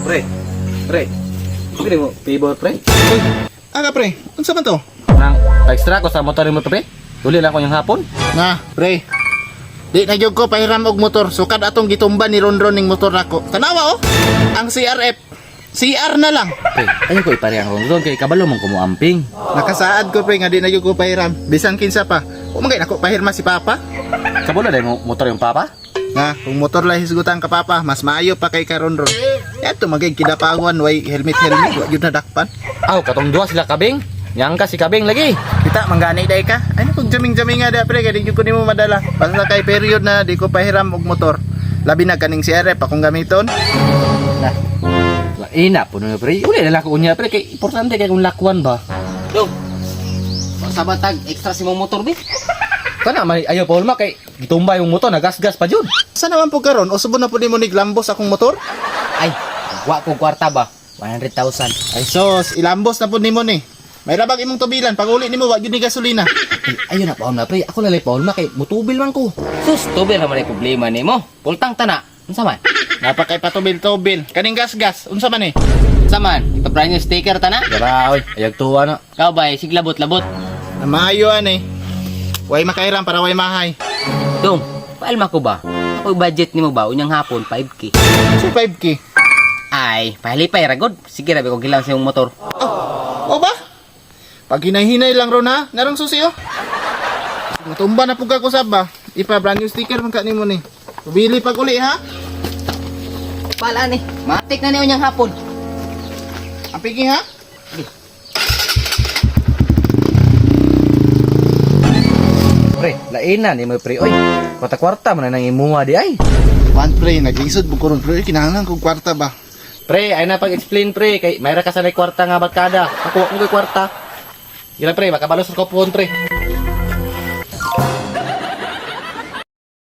Pre, pre. Sige mo, favor, pre. Uy, aga pre, unsa man to? Nang extra ko sa motor mo pre. Uli lang ko yung hapon. Na, pre. Di na gyud ko pahiram og motor. Sukad atong gitumba ni Ronron ning motor nako. Tanawa oh. Ang CRF. CR na lang. Pre, ayaw ko ipare ang ronron kay kabalo mong kumuamping. Nakasaad ko, pre, nga di na gyud ko pahiram. Bisan kinsa pa. Umagay nako pahirma si Papa. Kabalo dahil mo motor yung papa. Na, kung motor lang hisgutan ka papa, mas maayo pa kay ka Ronron. Eto magay kidapawan way helmet helmet wa gyud nadakpan. Aw, katong duha sila kabing. Yang ka si kabing lagi. Kita manggani day ka. Ay kung jaming-jaming nga da pre, kay di gyud ko nimo madala. Basta kay period na di ko pahiram og motor. Labi na kaning CRF akong gamiton. Na. Laina po na pre. Uli na lang ko unya pre kay importante kay kung lakwan ba. Dong. Sa batag extra si mong motor bi. Kana may ayaw pa hulma kay gitumba yung motor nagasgas pa jud. Sa naman po karon, usbo na po nimo niglambos akong motor? Ay, wa ko kwarta ba? 100,000. Ay sos, ilambos na po nimo ni. May rabag imong tubilan, pag uli nimo wa gyud ni gasolina. Ay, ayaw na pa hulma pre. Ako lalay pa hulma kay mutubil man ko. Sus, tubil ra man ay problema nimo. Pultang tana. Unsa man? Napakay patubil-tubil. Kaning gas-gas, unsa man eh? Unsa man? Ipa-brand new sticker tana. Dara oy, ayag tuwa na. Ikaw ba, eh, siglabot-labot. Na maayo ani. Way makairam para way mahay. Dong, paalma ko ba? Ako budget nimo ba unyang hapon 5K. So 5K. Ay, pahalipay ra gud. Sige ra ba ko gilang sa imong motor. O ba? Pag hinay-hinay lang ron ha, narang susi oh. Matumba na pug ako sab ba. Ipa brand new sticker man ka nimo ni. Tubili pag uli ha. Pala ni, matik na ni unyang hapon. Ang pigi ha. Pre, laina ni mo pre oy. Kwarta-kwarta man na nang imuha di ay. One pre, naglisod mo karon pre, kinahanglan kog kwarta ba. Pre, ay na pag-explain pre kay mayra ka sa kwarta nga barkada. Ako akong kay kwarta. Gila pre, makabalos ko po pre.